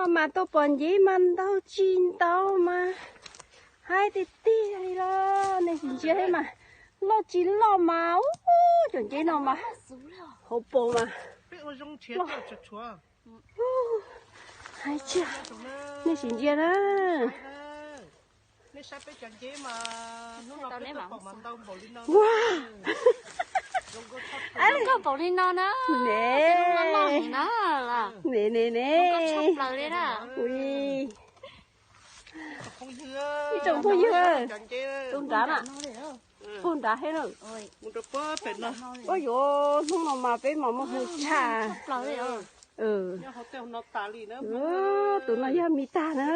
Mas tuaj pom nceb mas ntau tsis ntau mas haib tiag tiag li los nej sim ntsia thiab mas, loj tsis loj mas ub, cov nceb no mas hauv paus mas loj. Haib tshaj, nej sim ntsia na. Ua, zoo nkauj npaum li no na. Ne, ne, ne, ne. Ui, ib tsoom phooj ywg, tus nrad na, puag nrad thiab na. Ua yuav hnub no mas peb mas muaj hmoo tshaj. Tus no yog me tag na.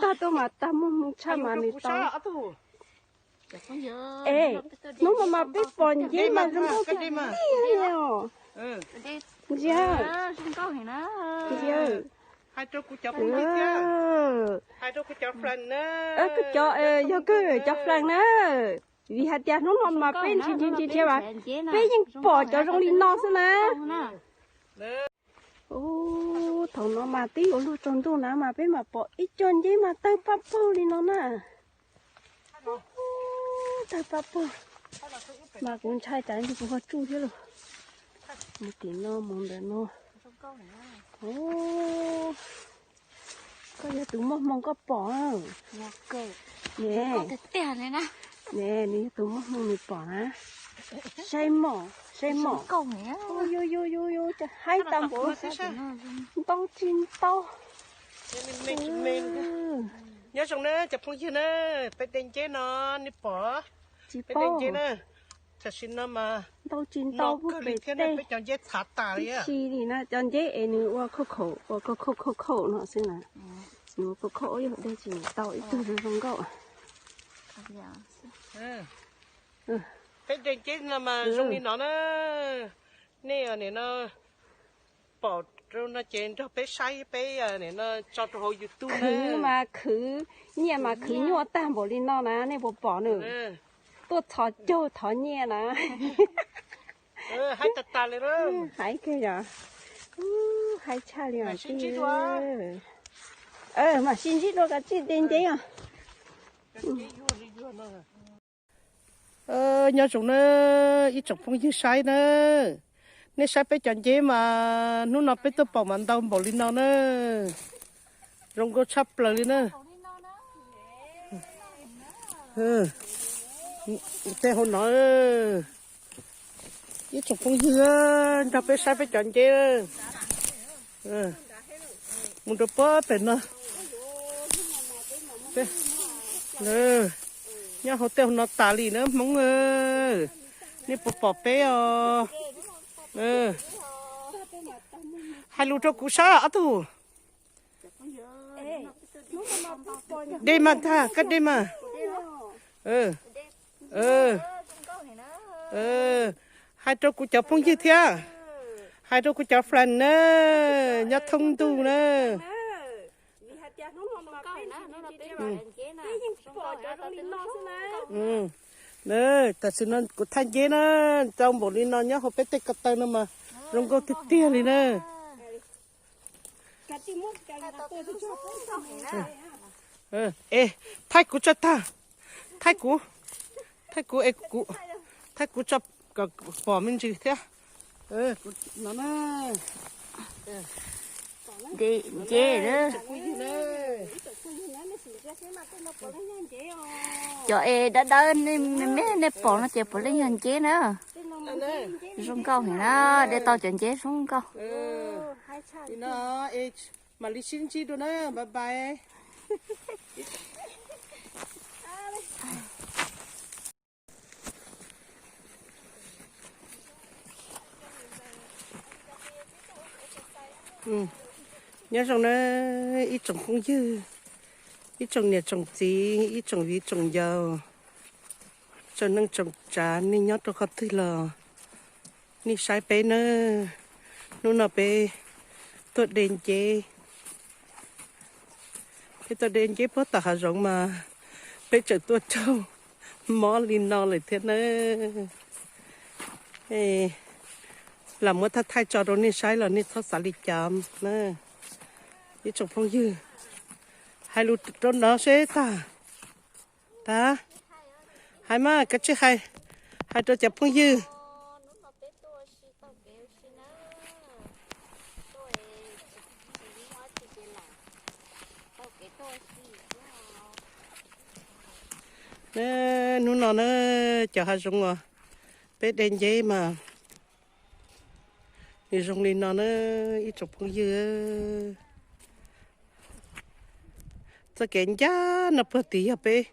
Tag tuaj mas tag muaj hmoo tshaj mas nws tau. Es, hnub no mas peb pom nceb mas zoo nkauj tiag tiag os. Ntsia, ntsia. Koj cov, yog koj cov flan na, vim hais tias hnub no mas peb ntsia ntsia ntsia ntsia mas peb yeej pom cov zoo li no xwb na. Ub, thaum no mas twb yuav luag tsaus ntuj na mas peb mam pom ib co nceb mas tawg paj pawg li no na. Tawg paj pawg. Mas kuv ntshai tsam ntshe kuv ho tsuj thiab lauj. Mus tim no mus ntawm no. Ub, koj yog tus muaj hmoo koj pom. Ne, ne, nws yog tus muaj hmoo nws pom na. Saib mom, saib mom. Yu yu yu yu, haib tas npaum, ntau tsis ntau. Nyob zoo na cov phooj ywg na, peb de nceb no nej pom, tsis peb de paub nceb na, tam sim no mas ntau tsis ntau no kawg li thiab na, peb cov nceb txhav tas li tib si li na, cov nceb es nws ua khauj khaum, ua khauj khaum khauj khaum no xwb na. Nws ua khauj khaum, yog de tsis tau ib tug zoo zoo nkauj. Peb de nceb no mas zoo li no na. Nej nim no pom rau no ces nrog peb saib, peb nim no tso rau hauv YouTube na. Khwv mas khwv, nyiaj mas khwv nyuaj tag npaum li no na, nej puas pom nws? Tuaj thov caug thov nyiaj na. Haib tas tas li. Haib kawg yom. Haib tshaj li os. Mam sib ntsib dua kom tsij de nceb os. Nyob zoo na, ib tsoom phooj ywg saib na, nej saib peb cov nceb mas hnub no peb tuaj pom mas ntau npaum li no na. Zoo nkauj tshaj plaws li na. Tej hauv no, ib tsoom phooj ywg nrog peb saib peb cov nceb. Mus rau puag pem no. Nyob hauv tej hauv no tas li na Hmoob. Nej puas pom peb os? Hais lus rau kuv saib ob tug. De mas ntag, koj de mas. Hais rau kuv cov phooj ywg thiab, hais rau kuv cov flan na, nyob thoob ntuj na. Tam sim no kuv thaij nceb na, ntau npaum li no nyob hauv peb tej ko taw no mas zoo nkauj tiag tiag li na. Es thaij kuv tso tag, thaij kuv, thaij kuv es kuv, thaij kuv tso kom pom me ntsis thiab. Nceb, cov es dawb dawb me me nej pom no ces puav leej yog nceb na. Zoo nkauj heev na, de tau cov nceb zoo nkauj. Mam li sib ntsib dua na, bye bye. Nyob zoo na ib tsoom phooj ywg, ib tsoom niam tsoom txiv, ib tsoom viv tsoom ncaus, tsoom neej tsoom tsav, nej nyob rau qhov twg los nej saib peb na. Hnub no peb tuaj de nceb, peb tuaj de nceb puag tom hav zoov mas peb tseem tuaj raug mob li no lawm thiab na. Lam muab thaij thaij tso rau nej saib los nej txhob xav li cas na. Ib tsoom phooj ywg, hais lus rau no seb tag. Tag, hais mas kav tsij hais, hais rau cov phooj ywg. Hnub no na, cov hav zoov uas peb de nceb mas nws zoo li no na, ib tsoom phooj ywg. Txoj kev ncaj no puag tid yog peb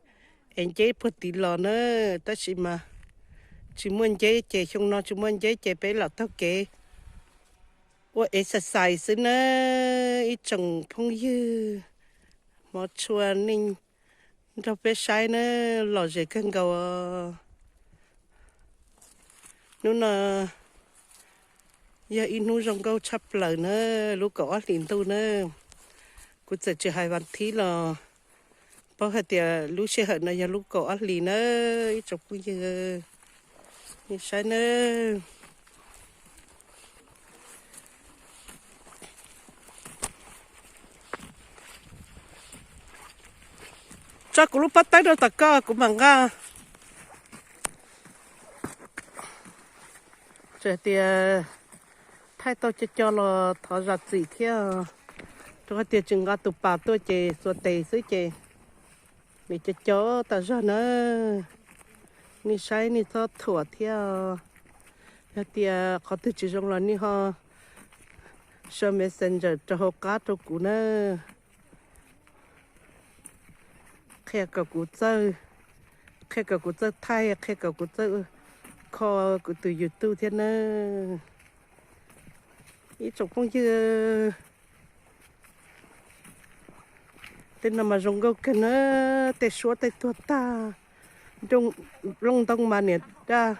ev nceb puag tid los na, tab sis mas tsis muaj nceb ces xyoo no tsis muaj nceb ces peb los taug kev ua exercise xwb na, ib tsoom phooj ywg. Hmov tshua nej nrog peb saib na, lom zem kawg nkaus. Hnub no yog ib hnub zoo nkauj tshaj plaws na, lub kaum ob hlis ntuj na. Kuv txawm tsis hais vas thib los paub hais tias lub sij hawm no yog lub kaum ob hlis na, ib tsoom phooj ywg. Nej saib na. Tso kuv lub pob tawb rau tom koj kuv mam nqa. Txawm tias thaij tau co co los thov zam txim thiab, rau qhov tias tsis nqa tus pas tuaj ces xuas tes xwb ces nws co co tas zog na. Nej saib nej txhob thuam thiab, yog tias qhov twg tsis zoo los nej ho sau messenger rau hauv qab rau kuv na. Qhia kom kuv txawj, qhia kom kuv txawj thaij, qhia kom kuv txawj kho kuv tus YouTube thiab na. Ib tsoom phooj ywg, tej no mas zoo nkauj kawg na, tej suab tej tuag tag, nplooj ntoo mas niam daj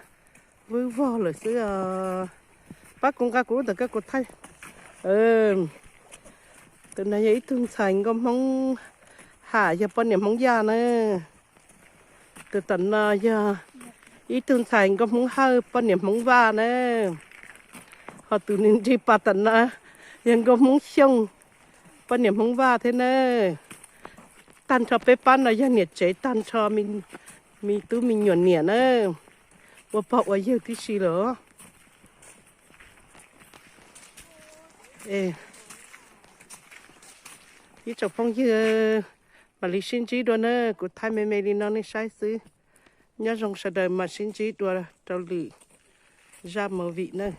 vwb vog lawm xwb os. Pab kuv nqa kuv lub ntawm koj kuv thaij. Tus no yog ib tug ntxhais nkauj Hmoob Ham yog poj niam Hmoob Yaj na. Tus tom no yog ib tug ntxhais nkauj Hmoob Hawj poj niam Hmoob Vaj na. Ho tus nws nrig pas tom no yog nkauj Hmoob Xyooj poj niam Hmoob Vaj thiab na. Tag nrho peb pab no yog niam tsev tag nrho, me tub me nyuam niam na, ua pog ua yawg tib si lawm. Ib tsoom phooj ywg, mam li sib ntsib dua na, kuv thaij me me li no nej saib xwb. Nyob zoo sawv daws, mam sib ntsib dua rau lwm zaj movie na.